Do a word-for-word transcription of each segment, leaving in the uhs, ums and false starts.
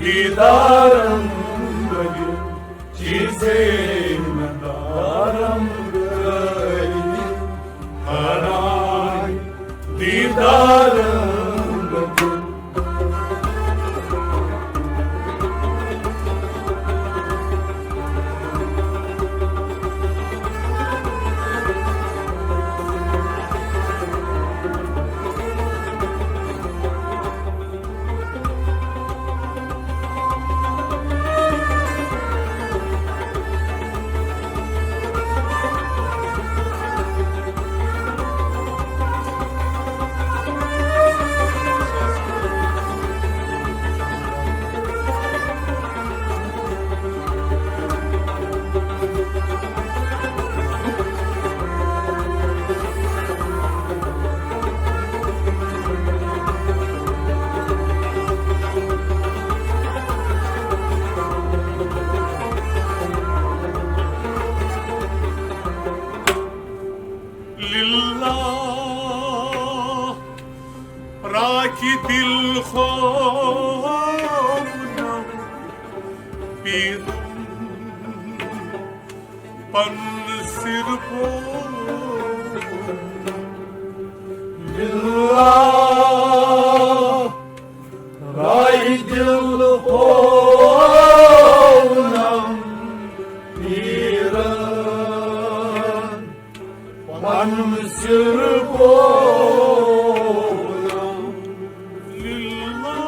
دیدارم بگل چیزے ندارم گئی، ہرائے دیدارم بگل۔ للہ راکِ دل خونم پیرم پنُن سر بولم۔ للہ راکِ دل خونم پیرم پنُن سر بولم۔ للہ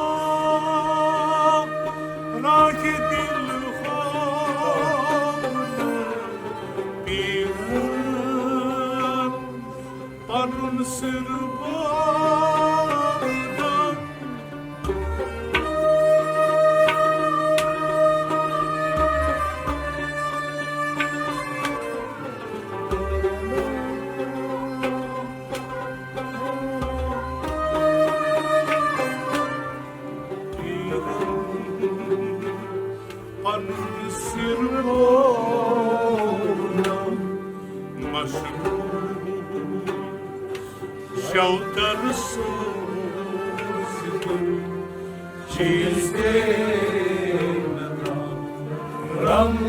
راکِ دل خونم پیرم پنُن سر بولم۔ پنُن سر بولم مشغول شودر سوز چیز رنگ۔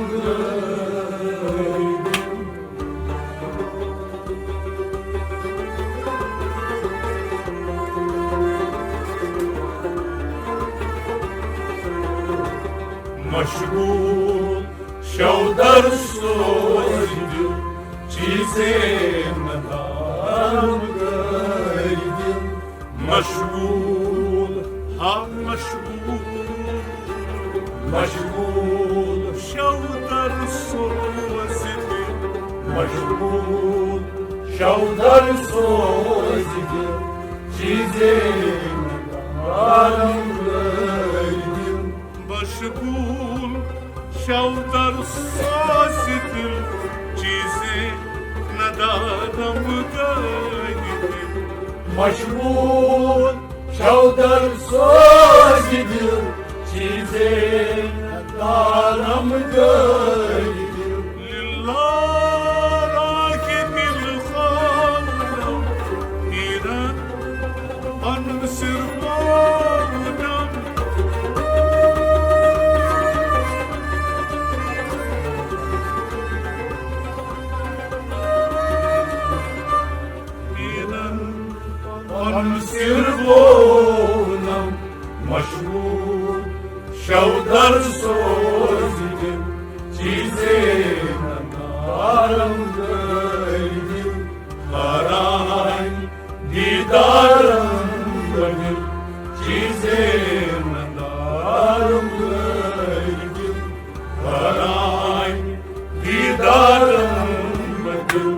مشغول شودر سوز دل چیزے ندارم گئی دل۔ مشغول، ہاں مشغول، مشغول شودر سوز دل۔ مشغول شودر سوز دل چیزے ندارم گئی دل۔ مشغول شودر سوز دل چیزے ندارم گئی دل۔ مشغول شودر سوز دل چیزے ندارم گئی دل۔ للہ راکِ دل خونم پیرم پنُن سر بولم۔ پیرم پنُن سر بولم مشغول شودر سوز دل چیزے ندارم گئی دل۔ ہرائے دیدارم بگل چیزے ندارم گئی دل۔ ہرائے دیدارم بگل۔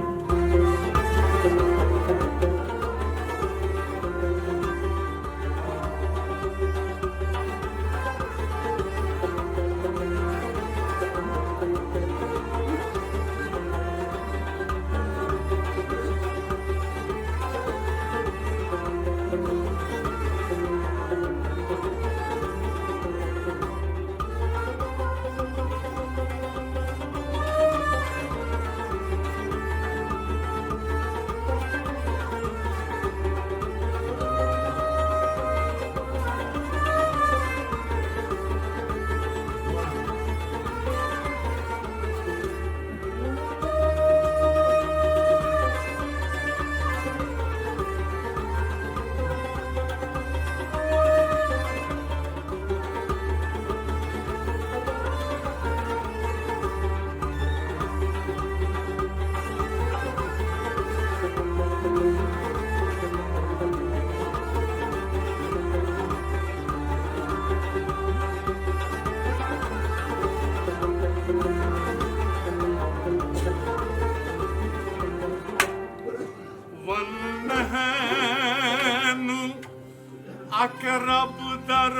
اقرب در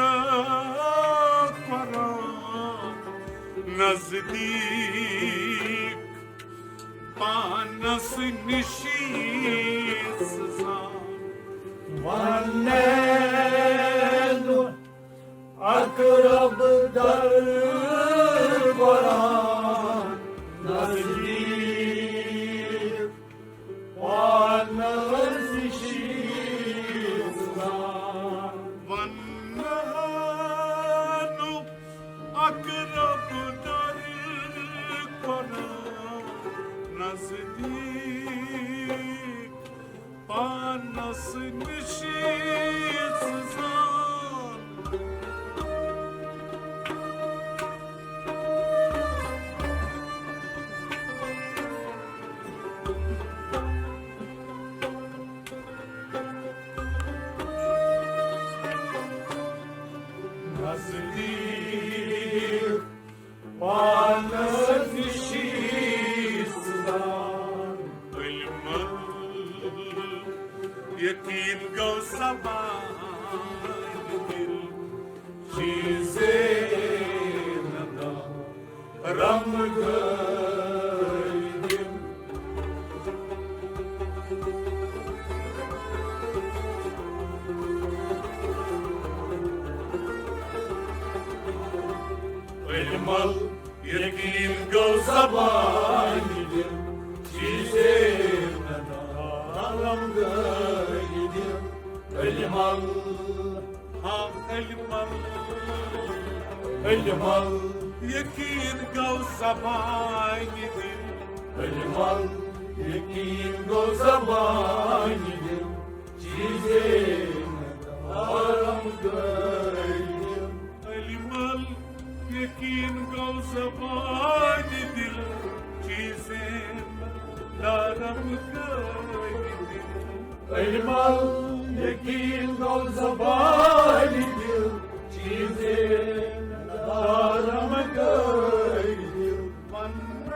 قرآن نزدیک، پانس نشی سزا۔ ونن اقرب در قرآن نزدیک، پانس نشی سزا۔ ونن اقرب در قرآن نزدیک، پانس نشی سزا۔ نزدیک پانس نشی سزا۔ علم یقین گو زبان دل، چیزے ندارم گئی دل۔ علم یقین گو زبان دل، چیزے ندارم گئی دل۔ علم، ہاں، علم، علم یقین گو زبان دل۔ علم یقین گو زبان دل، چیزے ندارم گئی دل۔ علم یقین گو زبان دل، چیزے ندارم گئی دل۔ علم یقین گو زبان دل، چیزے ندارم گئی دل۔ ونن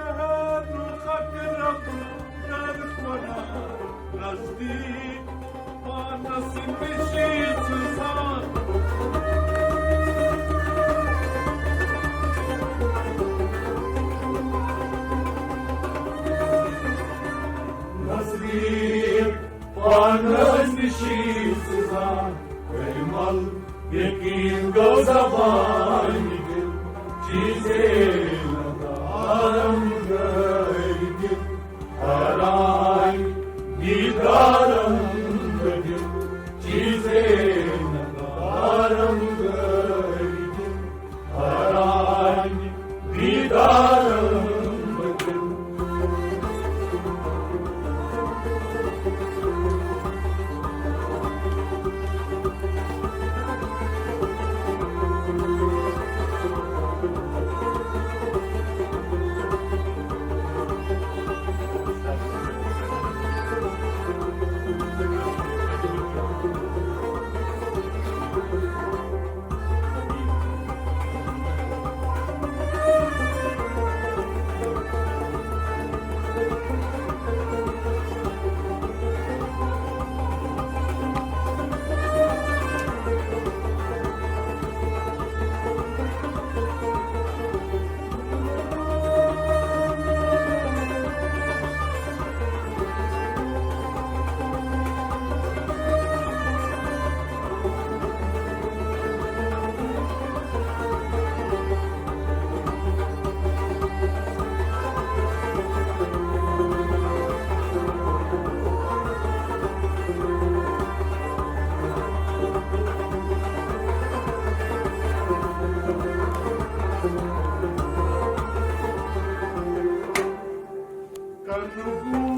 اقرب در قرآن نزدیک، پانس نشی سزا۔ نزدیک پانس نشی سزا۔ علم یقین گو زبان دل، چیزے ندارم گئی دل۔ حیران دیدارم دل، چیزے ندارم گئی دل۔ حیران دیدارم دل۔ کنہٕ بوٗ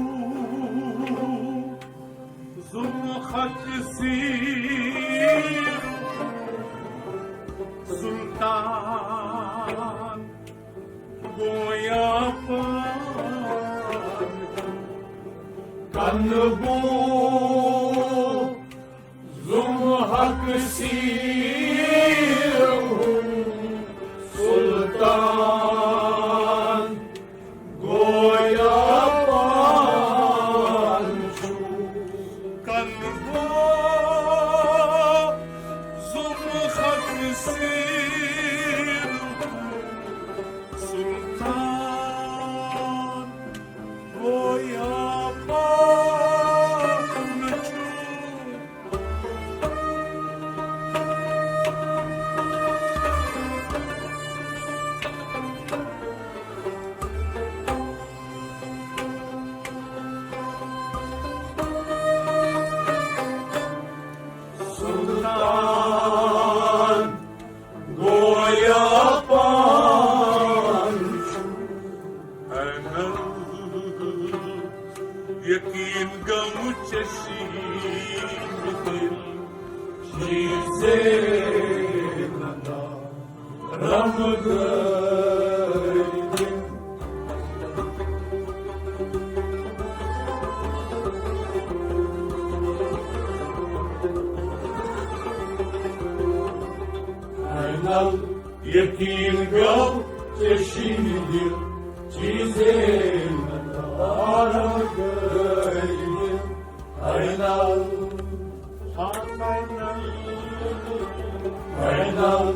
زُمہٕ حق زیٖر سُلطان گویا پان۔ کنہٕ بوٗ زُمہٕ حق زیٖر سُلطان گویا پان چھُ۔ کنہٕ بوٗ یقین گوٚو ژےٚ شیٖن دِل، چیٖزے ندارم گٔے دِل۔ اینل یقین گوٚو ژےٚ شیٖن دِل، چیٖزے ندارم گٔے دِل۔ Annual, annual.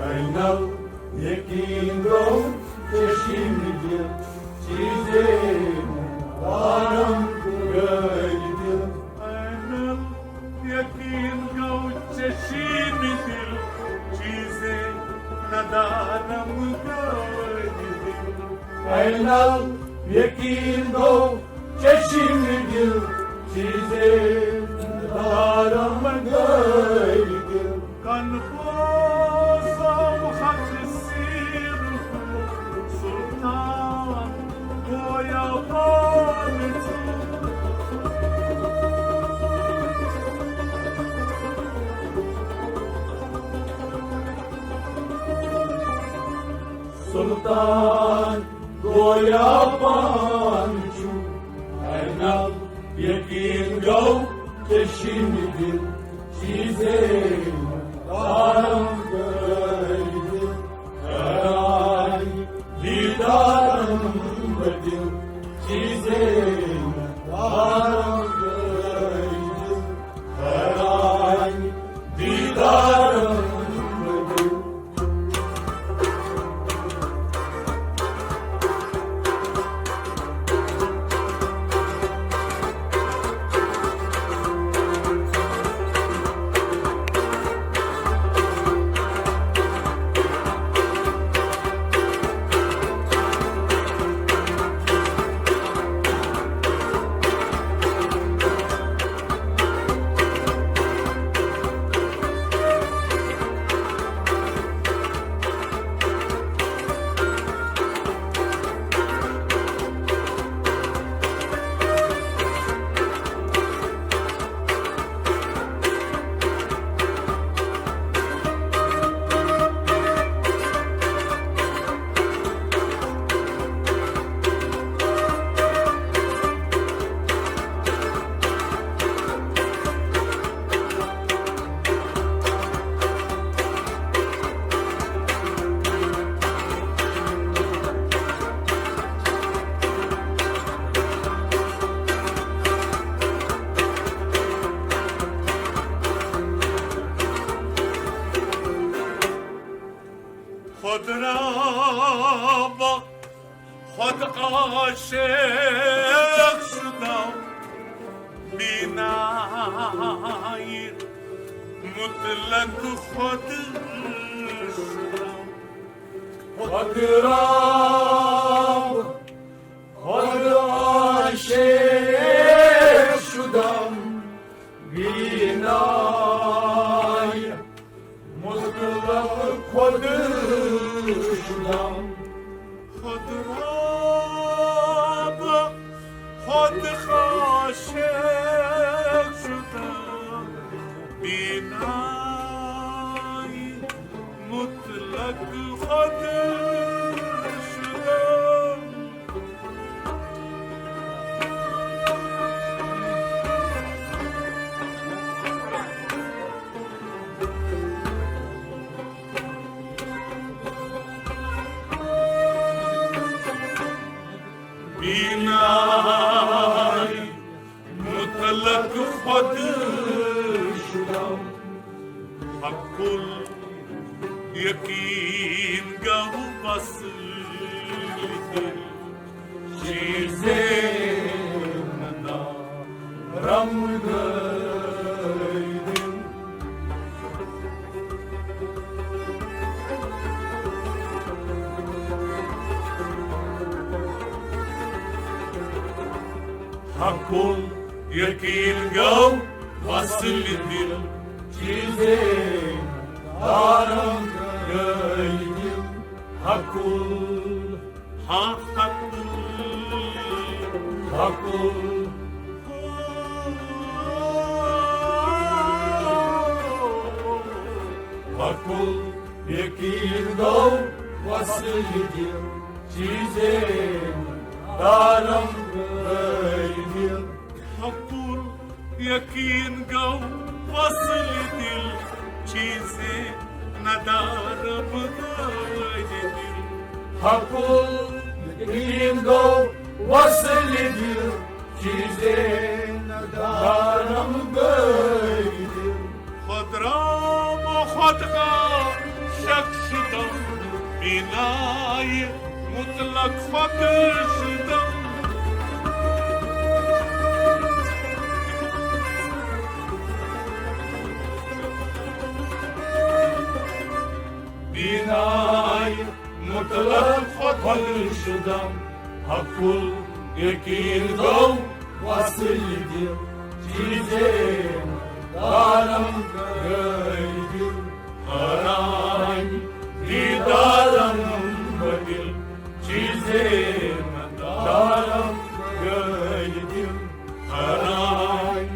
اینل یقین گوٚو ژےٚ شیٖن دِل، چیٖزے ندارم گٔے دِل۔ اینل یقین گوٚو ژےٚ شیٖن دِل، چیٖزے ندارم گٔے دِل۔ اینل یقین گوٚو ژےٚ شیٖن دِل، چیٖزے ندارم گٔے دِل۔ کن بوزم حق سیٖرُک سلطان گویا پانہٕ چھُ۔ سلطان گویا پانہٕ چھُ، اینل یقین گوٚو ژےٚ شیٖن دِل، چیٖزے ندارم گٔے دِل۔ خیال دیدارم بدل، چیٖزے ندارم گٔے دِل۔ خیال دیدارم بدل۔ خود را با خود عاشق شدم، بینای مطلق خود شدم. خود را خود عاشق شدم، بینای مطلق خود شدم. خود را به خود عاشق شدم، بینای مطلق خود شدم. بینای مطلق خود شدم. حق الیقین گو بس دل، چیزے ندارم گئی دل. حقل یقین گو وصل دل، چیزے دارم گئی دل۔ حقل، ہاں، حقل، حقل، حقل یقین گو وصل دل، چیزے دارم گئی دل۔ حقل یقین گو وصل دل، چیزے ندارم گئی دل۔ حقل یقین گو وصل دل، چیزے ندارم گئی دل۔ خود را با خود عاشق شدم، بینای مطلق خود شدم۔ بینای مطلق خود شدم، حقل یقین گو وصل دل، چیزے دارم گئی دل۔ حرام دیدارم بدل، چیزے دارم گئی دل۔ حرام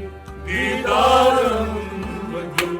دیدارم بدل۔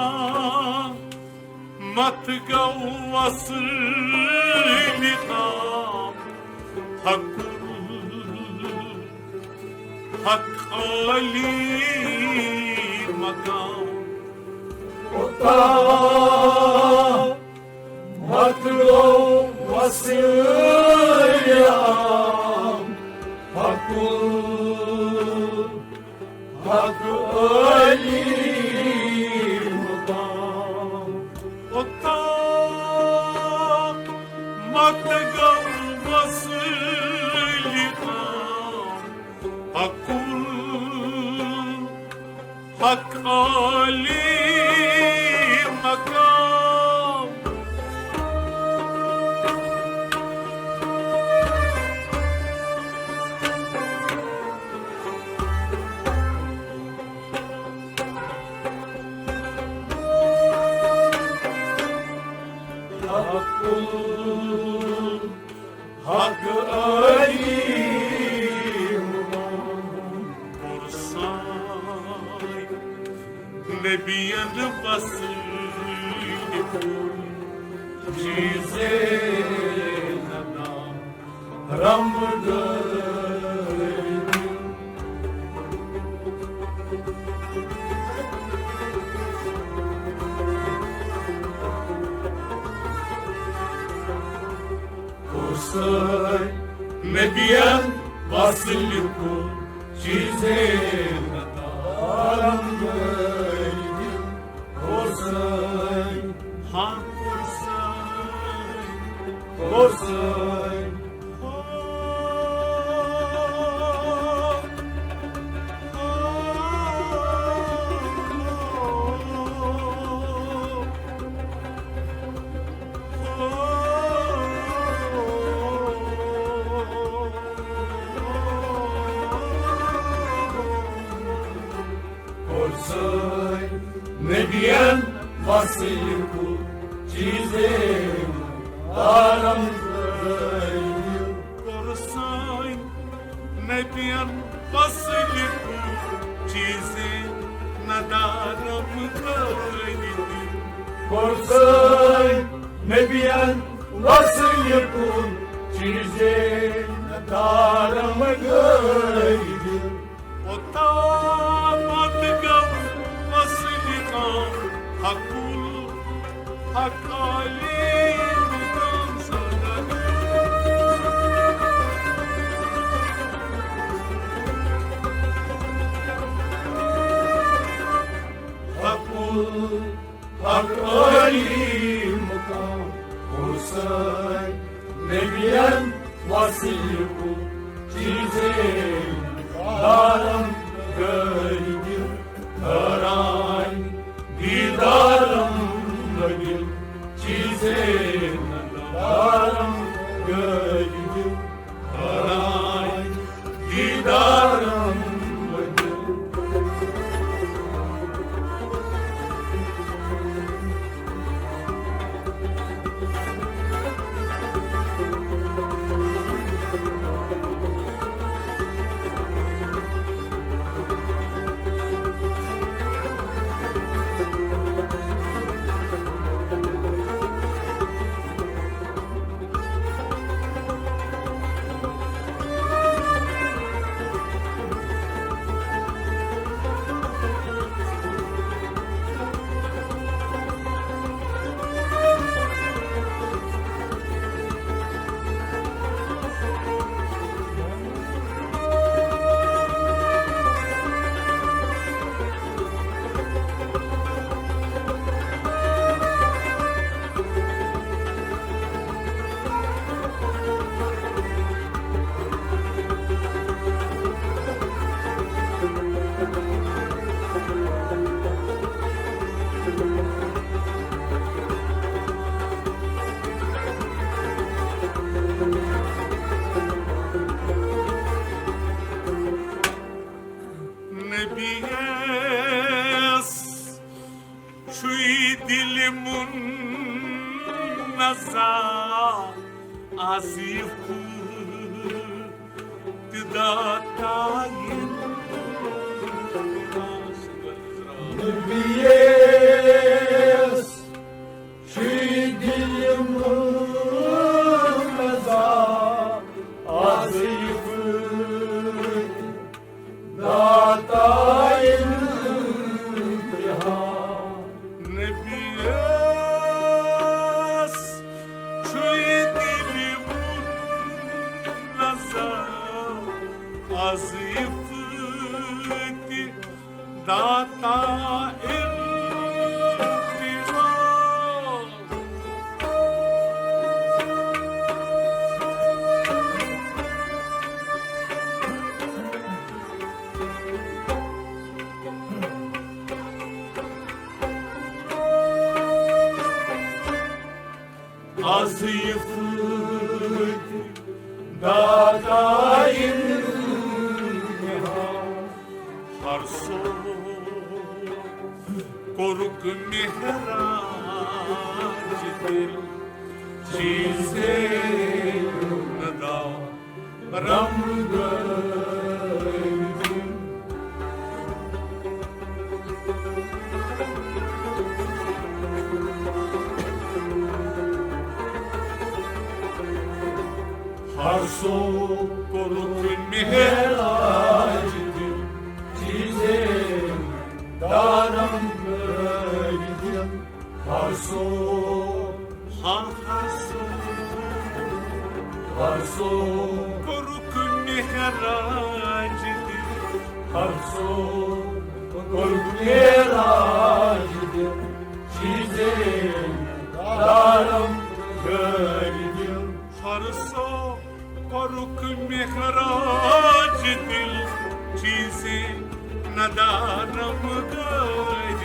اوتام مت گو وصل لقام، حقل حق عالی مقام۔ اوتام مت گو وصل لقام، حقل حق عالی مقام۔ اوتام مت گو وصل لقام، حقل حق عالی مقام۔ حق، حق علی پرسان نبیان وصل کن چیزے ندارم گئی۔ حسین نبیان وصل کن چیزے ندارم گئی۔ حسین، ہاں حسین، حسین۔ سٲنۍ نبیَن وصل کُل چیٖزے دارم گٲیِل۔ کوٚر سٲنۍ نبیَن وصل کُل چیٖزے ندارم گٲیِل۔ کوٚر سٲنۍ نبیَن وصل کُل چیٖزے ندارم گٲیِل۔ اوٚتام پتہٕ گوٚو وصل کام حقُل حق علی مقام سادہ۔ حقُل حق علی مقام حسین نبیَن وصل کُل چیٖزے دارم گٲیِل۔ حٲران دیٖدارم لٔگِل چیٖزے دارم گٲیِل۔ حٲران دیٖدارم لٔگِل۔ نبی یس چھُے دِلہِ منزہ از یہِ پھُل تہِ داتایِن۔ نبی یس چھُے دِلہِ منزہ از یہِ پھُل داتایِن تہِ ہا۔ نبی یس چھُے دِلہِ منزہ از یہِ پھُل تہِ داتایِن تہِ ہا۔ از یہِ پھُل تہِ داتایِن تہِ ہا۔ ہر سو کوٚرُکھ معراج دِل چیٖزے ندا رم گٲوِتھ۔ ہر سو کوٚرُکھ معراج دِل چیٖزے دارم گٲوِتھ۔ ہر سو، ہا ہر سو، ہر سو کوٚرُکھ معراج دِل۔ ہر سو کوٚرُکھ معراج دِل چیٖزے دارم گٲوِتھ۔ ہر سو کوٚرُکھ معراج دِل چیٖزے ندارم گٲوِتھ۔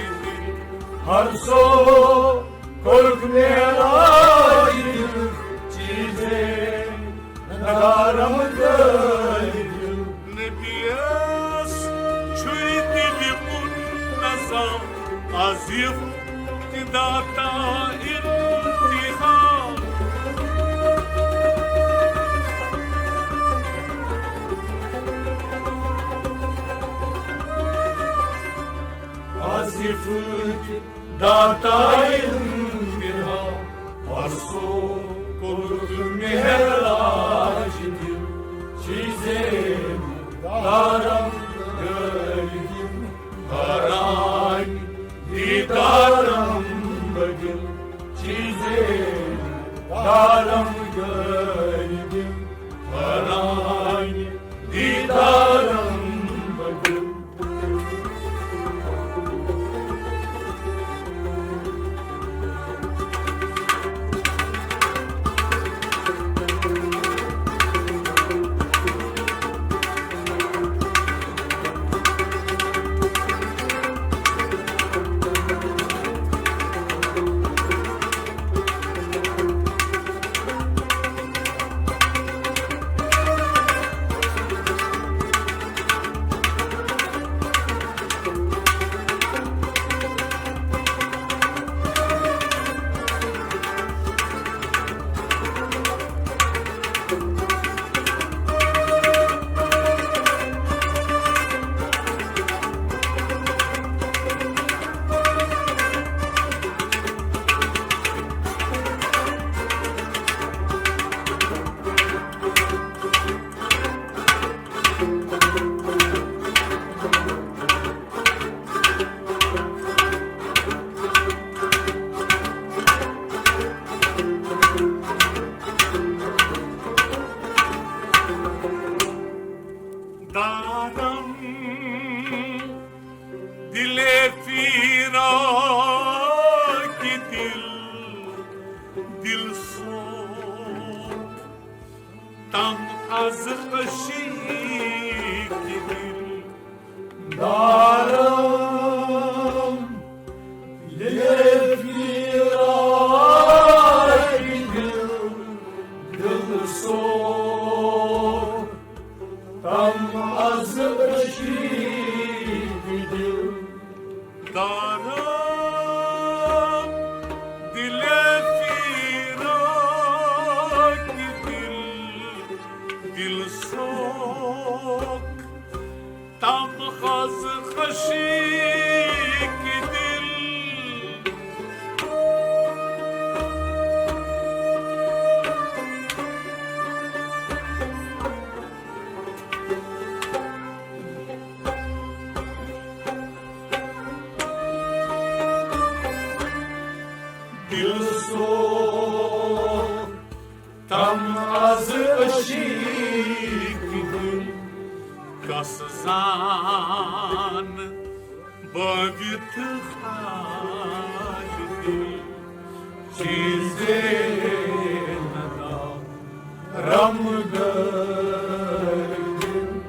ہر سو کوٚرُکھ معراج دِل چیٖزے ندارم گٲوِتھ۔ نبی یس چھُے دِلہِ منزہ داتا انتہا۔ آصف داتا انتہا، پرسو کوٚرُکھ معراج دِل، چیزے دارم گٲڑۍ دِل۔ ہران دیدارم بدل، چیزے دارم گردم۔ ہران دیدارم بدل۔ دارم دلِ فیراک دل، دل سوخت تم از عشیق دل۔ دارم دلِ فیراک دل، دل سوخت تم از عشیق دل۔ دارم دلِ فیراک دل، دل سوخت تم از عشیق دل۔ دل سوخت تم از عشیق دل، کس زان بٲوِتھ حال دل، چیزے ندارم گردن۔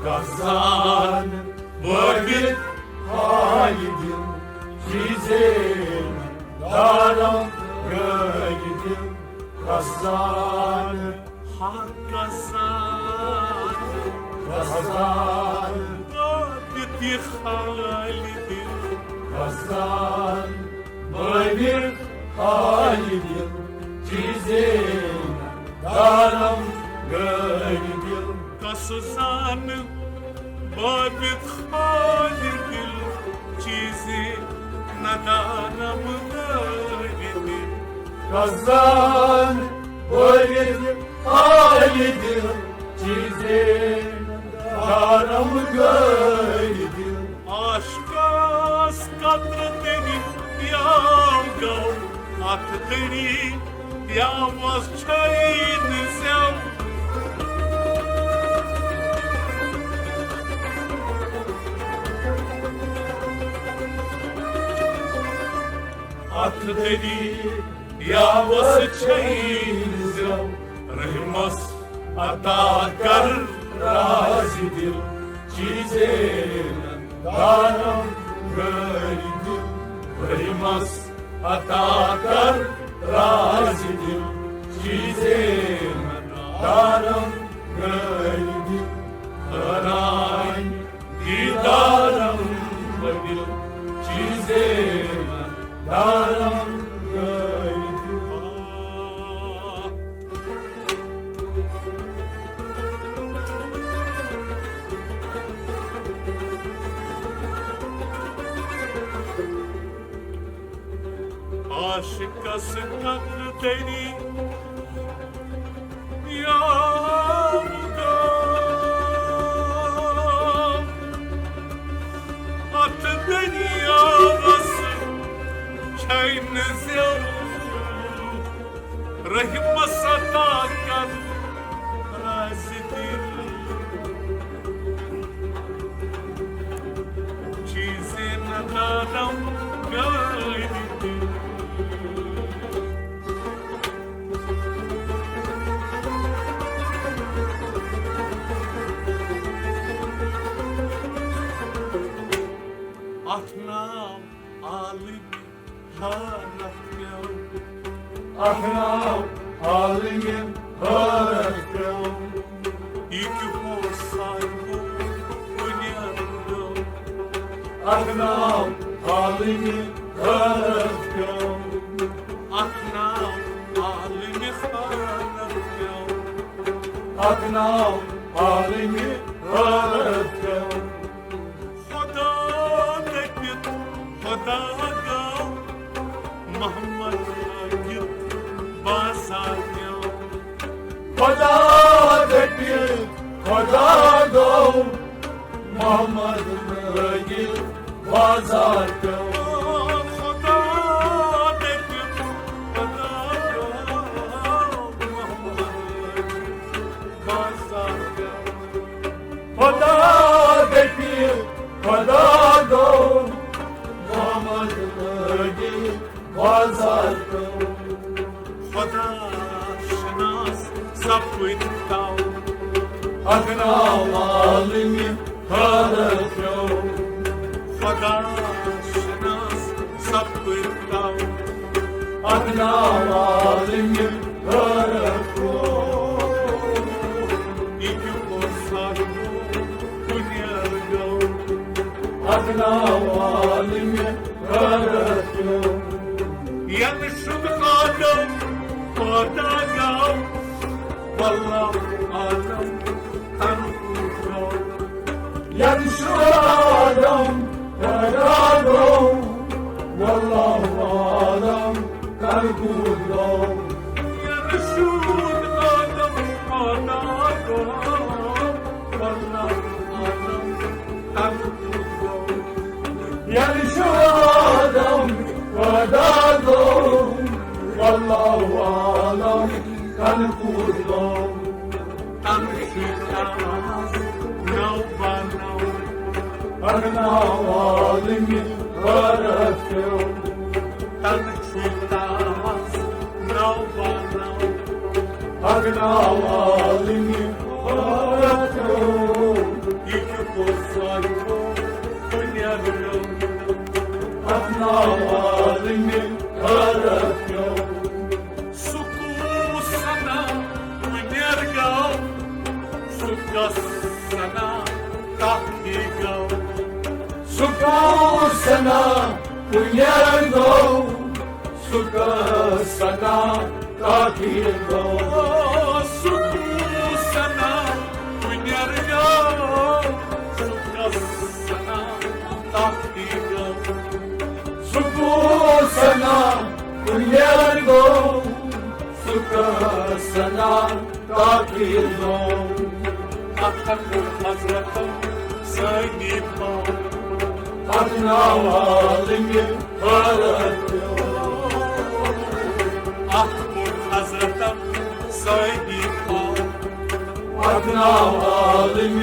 کس زان بٲوِتھ حال دل، چیزے ندارم گردن۔ کس زان، ہا کس زان، کس زان بٲوِتھ حال دل، کس زان بٲوِتھ حال دل، چیزے ندارم گردن۔ کس زان بٲوِتھ حال دل، چیزے ندارم گردن۔ کس زان بٲوِتھ حال دل، چیزے ندارم گردن۔ عاشقس قطرٕ دٔری پیاو گوٚو، اتھ دٔری پیاوس چھے نہٕ زٮ۪و۔ اتھ دٔری پیاوس چھے نہٕ زٮ۪و، رحمس عطا کر راز دل، چیزے ندارم گردن۔ رحمس عطا کر راز دل، چیزے ندارم گردِ خران دیدارم بدل چیزے ندارم گردِ. عاشقس قدر دری یا مقام، اتھ دنیاوس چھے نہٕ زیو، رحمس عطا کر راز دل. چیزے ندارم گردِ. اتھ ناو عالمِ حٲرتھ پیوٚو. اتھ ناو عالمِ حٲرتھ پیوٚو. یہِ کیُتھ اوس ساروٕے بُنیاد پیوٚو. اتھ ناو عالمِ حٲرتھ پیوٚو. اتھ ناو عالمِ حٲرتھ پیوٚو. اتھ ناو عالمِ حٲرتھ پیوٚو. خدا دٔپِتھ خدا گوٚو، محمد لٲگِتھ بازار پیوٚو. خدا دٔپِتھ خدا گوٚو، محمد لٲگِتھ بازار پیوٚو. خدا دٔپِتھ خدا گوٚو، محمد لٲگِتھ بازار پیوٚو. خدا دٔپِتھ خدا گوٚو، محمد لٲگِتھ بازار پیوٚو. خدا شناس سپٕدۍ تو. اتھ ناو عالمِ حٲرتھ پیوٚو. خدا شناس سپٕدۍ تو. اتھ ناو عالمِ حٲرتھ پیوٚو. یہِ کیُتھ اوس ساروٕے بُنیاد پیوٚو. اتھ ناو عالمِ حٲرتھ پیوٚو. ینہٕ شُد آدم پٲدٕ گوٚو، واللہ عالم تنہٕ کوٗت گوٚو. ینہٕ شُد آدم پٲدٕ گوٚو، واللہ عالم تنہٕ کوٗت گوٚو. ینہٕ شُد آدم پٲدٕ گوٚو، واللہ عالم تنہٕ کوٗت گوٚو. ینہٕ شُد آدم پٲدٕ گوٚو، واللہ عالم تنہٕ کوٗت گوٚو. تنہٕ چھُ آز نو بناو. اتھ ناو عالمِ حٲرتھ پیوٚو. تنہٕ چھُ آز نو بناو. اتھ ناو عالمِ حٲرتھ پیوٚو. یہِ کیُتھ اوس ساروٕے بُنیاد پیوٚو. اتھ ناو عالمِ حٲرتھ پیوٚو. سُہ کُس ثنا بُنیاد گوٚو، سُہ کُس ثنا تحقیق گوٚو. سُہ کُس ثنا بُنیاد گوٚو، سُہ کُس ثنا تحقیق گوٚو. سُہ کُس ثنا بُنیاد گوٚو، سُہ کُس ثنا تحقیق گوٚو. سُہ کُس ثنا بُنیاد گوٚو، سُہ کُس ثنا تحقیق گوٚو. اتھ کوٚر حضرتن سٲنی پاو. اتھ ناو عالمِ حٲرتھ پیوٚو. اتھ کوٚر حضرتن سٲنی پاو. اتھ ناو عالمِ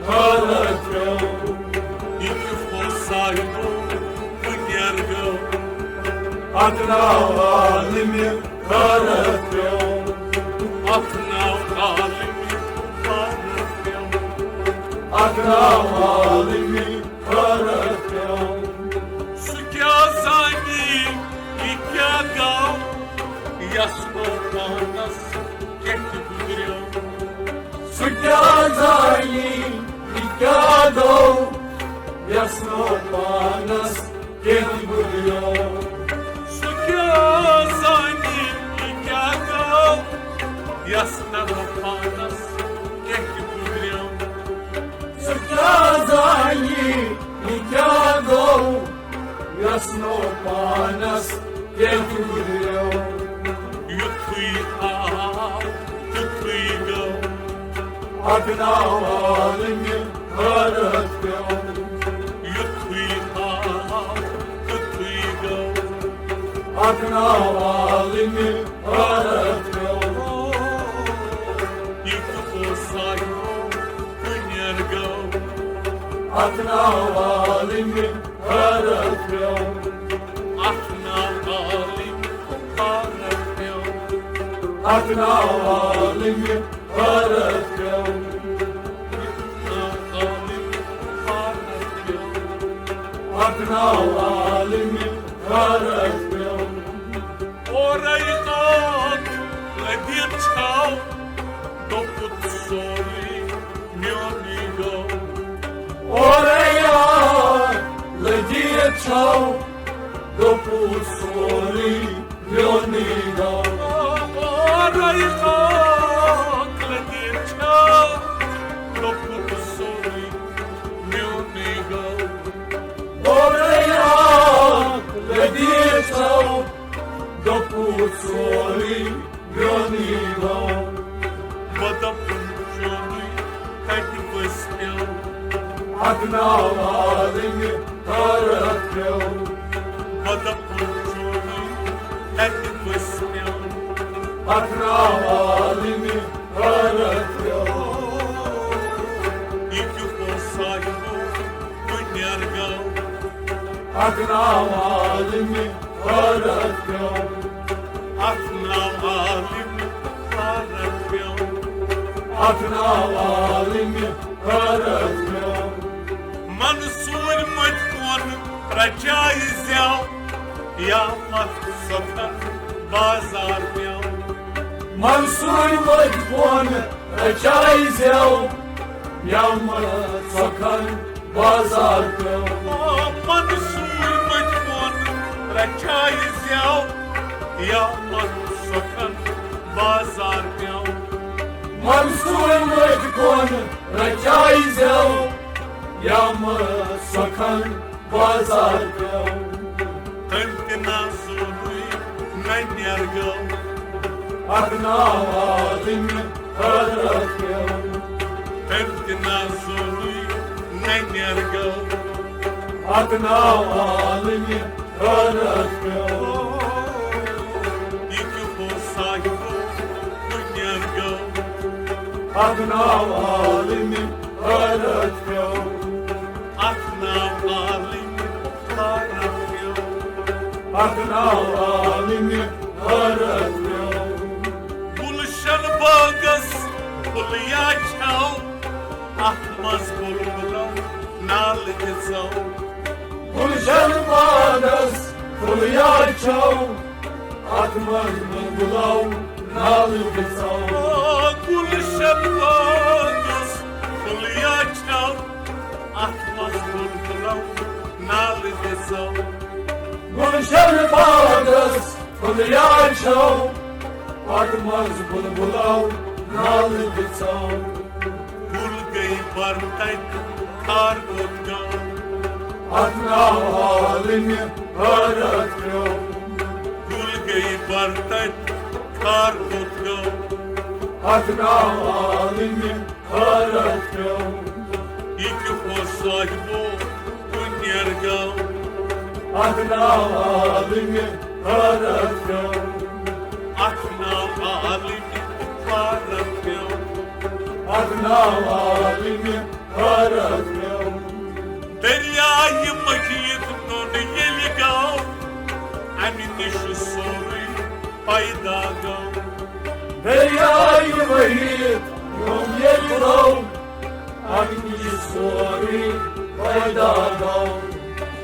حٲرتھ پیوٚو. یہِ کیُتھ اوس ساروٕے بُنیاد گوٚو. اتھ ناو عالمِ حٲرتھ پیوٚو. اتھ ناو عالمِ حٲرتھ پیوٚو. اتھ ناو عالمِ حٲرتھ پیوٚو. سُہ کیٛاہ زانہِ، یہِ کیٛاہ گوٚو، یس نہٕ پانس کیٛاہ زانہِ یہِ کیٛاہ گوٚو، یَس نہٕ پانَس کینٛہہ گُزریو۔ سُہ کیٛاہ زانہِ یہِ کیٛاہ گوٚو، یَس نہٕ پانَس کینٛہہ گُزریو۔ سُہ کیٛاہ زانہِ یہِ کیٛاہ گوٚو، یَس نہٕ پانَس کینٛہہ گُزریو۔ یُتھُے آو، تیُتھُے گوٚو۔ اَتھ ناو عالمہِ حٲرت پیوٚو۔ یُتھُے آو، تیُتھُے گوٚو۔ اَتھ ناو عالمہِ حٲرت پیوٚو۔ یہِ کُس اوس صاحبو کُنیر گوٚو۔ اَتھ ناو عالمہِ حٲرت پیوٚو۔ اَتھ ناو عالمہِ حٲرت پیوٚو۔ اَتھ ناو عالمہِ حٲرت پیوٚو۔ اَتھ ناو عالمہِ حٲرت پیوٚو۔ اَتھ ناو عالمہِ حٲرت پیوٚو۔ اورَے اکھ لدیٖر چھاو، دوٚپُتھ سورُے میونُے گوٚو۔ اورَے اکھ لدیٖر چھاو، دوٚپُتھ سورُے میونُے گوٚو۔ اورَے اکھ لدیٖر چھاو، دوٚپُتھ سورُے میونُے گوٚو۔ اورَے اکھ لدیٖر چھاو، دوٚپُتھ سورُے میونُے گوٚو۔ بہٕ دَپُن چونُے کَتہِ پٔزۍ پیوٚو۔ اَتھ ناو عالمہِ حٲرت پیوٚو۔ بہٕ دَپُن چونُے کَتہِ پٔزۍ پیوٚو۔ اَتھ ناو عالمہِ حٲرت پیوٚو۔ یہِ کیُتھ اوس صاحبو کُنیر گوٚو۔ اَتھ ناو عالمہِ حٲرت پیوٚو۔ اَتھ ناو عالمہِ حٲرت پیوٚو۔ اَتھ ناو عالمہِ حٲرت پیوٚو۔ منصوٗر مٔتۍ کُن رچایہِ زٮ۪و، یا مَتھ سۄتھن بازار پیوٚو۔ منصوٗر مٔتۍ کُن رچایہِ زٮ۪و، یا مَتھ سۄتھن بازار پیوٚو۔ منصوٗر مٔتۍ کُن رچایہِ زٮ۪و، یا مَتھ سۄتھن بازار پیوٚو۔ منصوٗر مٔتۍ کُن رچایہِ زٮ۪و، یا مَتھ سۄتھن بازار پیوٚو۔ تٔمۍ تہِ نہ زونُے نہ نیر گوٚو۔ اَتھ ناو عالمہِ حٲرت پیوٚو۔ تٔمۍ تہِ نہ زونُے نہ نیر گوٚو۔ اَتھ ناو عالمہِ حٲرت پیوٚو۔ یہِ کیُتھ اوس صاحبو کُنیر گوٚو۔ اَتھ ناو عالمہِ حٲرت پیوٚو۔ اَتھ ناو عالمہِ حٲرت پیوٚو۔ اَتھ ناو عالمہِ حٲرت پیوٚو۔ گُلشن باغس پھُلیا چھَو، اَتھ منٛز بُلبُلو نالہٕ دِژو۔ گُلشن باغس پھُلیا چھَو، اَتھ منٛز بُلبُلو نالہٕ دِژو۔ گُلشن باغس پھُلیا چھَو، اَتھ منٛز بُلبُلو نالہٕ دِژو۔ گُلشن باغس پھُلیا چھَو، اَتھ منٛز بُلبُلو نالہٕ دِژو۔ گُل گٔے برتَتہِ خار کوٚت گوٚو۔ اَتھ ناو عالمہِ حٲرت پیوٚو۔ گُل گٔے برتَتہِ خار کوٚت گوٚو۔ اَتھ ناو عالمہِ حٲرت پیوٚو۔ یہِ کیُتھ اوس صاحبو کُنیر گوٚو۔ اَتھ ناو عالمہِ حٲرت پیوٚو۔ اَتھ ناو عالمہِ حٲرت پیوٚو۔ اَتھ ناو عالمہِ حٲرت پیوٚو۔ دٔریایہِ مٔجیٖد نوٚن ییٚلہِ گوٚو، اَمہِ نِش سورُے پیدا گوٚو۔ دٔریایہِ مٔجیٖد نوٚن ییٚلہِ گوٚو، اَمہِ نِش سورُے پیدا گوٚو۔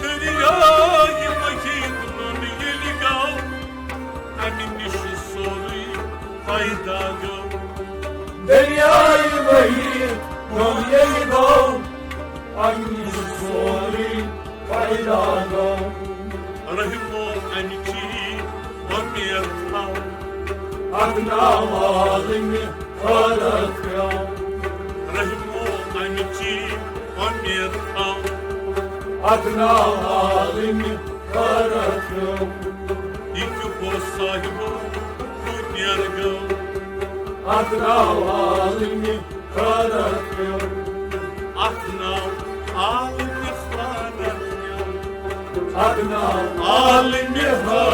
دٔریایہِ مٔجیٖد نوٚن ییٚلہِ گوٚو، اَمہِ نِش سورُے پیدا گوٚو۔ دٔریایہِ مٔجیٖد ییٚلہِ گوٚو، اَمہِ نِش سورُے پیدا گوٚو۔ رحمو اَمہِ چی وۄمید تھاو۔ اَتھ ناو عالمہِ حٲرت پیوٚو۔ رحمو اَمہِ چی وۄمید تھاو۔ اَتھ ناو عالمہِ حٲرت پیوٚو۔ یہِ کیُتھ اوس صاحبو، کۭتۍ نیر گوٚو۔ اَتھ ناو عالمہِ حٲرت پیوٚو۔ اَتھ ناو عالمہِ حٲرت پیوٚو۔ اَتھ ناو عالمہِ حٲرت